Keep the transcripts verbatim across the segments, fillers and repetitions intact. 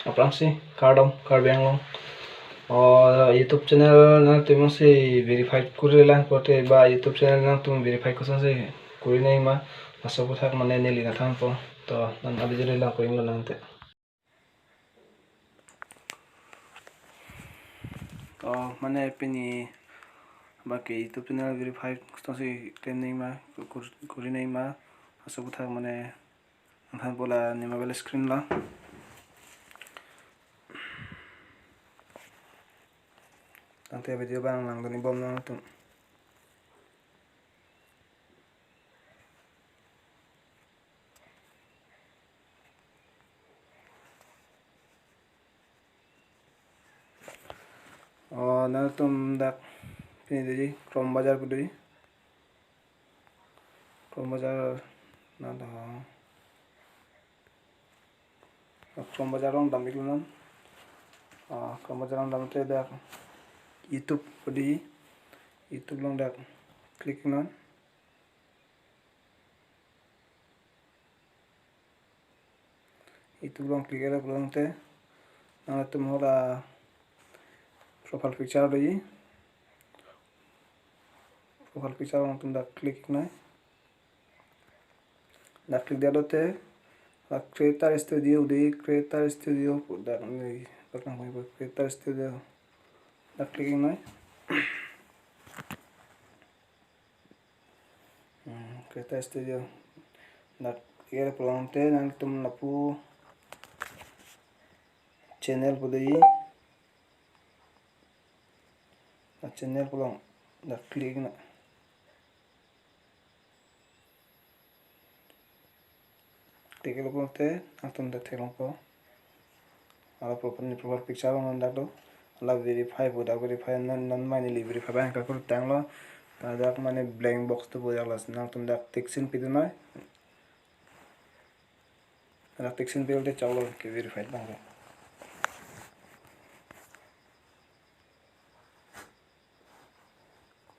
Aphrangsi kardom Karbi Anglong. O YouTube channel nangtum si verified kuri lang pote ba YouTube channel nangtum verified kosonsi kuri nang ma, laso aphuthak mane neli nangthanpo. To non abijuri lang kuri lang te. To mane pini baki YouTube channel verified kosonsi klem nang ma, kur-, kuri nang ma, laso aphuthak mane nangthanpo la ne mobile screen lo. Tangte video abang langdun-ik bom nangtum. O, nangtum dak pini doji Chrome browser pu doji. Chrome browser nang dak Chrome browser along dam-ik non. Ah, Chrome browser along damte dak YouTube pu doji, YouTube along dak click non. YouTube along click-et pulote nangtum hala profile picture doji. Profile picture along nangtum dak click-ik nai. Dak click-det lote la Creator Studio doji, Creator Studio pu dak neli dak nang Creator Studio. Dak click-ik nai. Hmm, Creator Studio. Dak click-et pulote nangtum lapu channel pu doji. La channel pu along dak click-ik nai. Click-et pulote nangtum dak theklongpo. Hala profile, profile picture along dak do. Hala verify pu, dak verify non, non mane neli verify abang kakur tanglo. Dak mane blank box do pu dak, la nangtum dak tick sign pidun nai. Dak tick sign pilote choklo ke verified abang ke.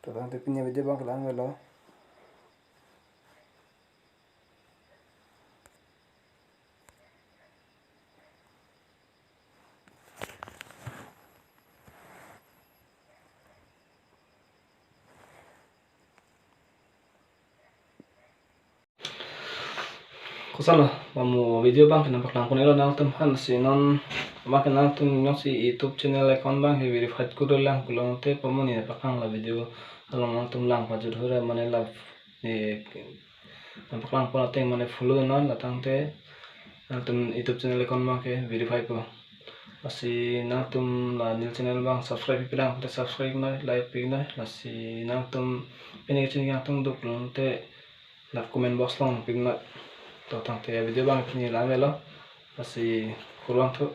To tangte pini video abang ke la-an avelo. Kosonlo, mamu video abang ke nangpaklang pon-iklo nangtum aphan si non abang ke nangtum jongsi YouTube channel account abang ke verified kuri lang pulote pamoni nangpaklang la video along nangtum lang pajut hura mane la, eh, nangpaklang pon ateng mane follow non la tangte nangtum YouTube channel account abang ke verified po. Lasi nangtum la neli channel abang subscribe pidang te subscribe nai, like pi nai, lasi nangtum pini kachiningri nangtum duk pulote dak comment box along pi nai. To tangte video abang pini la-an avelo. Lasi kurvangthu.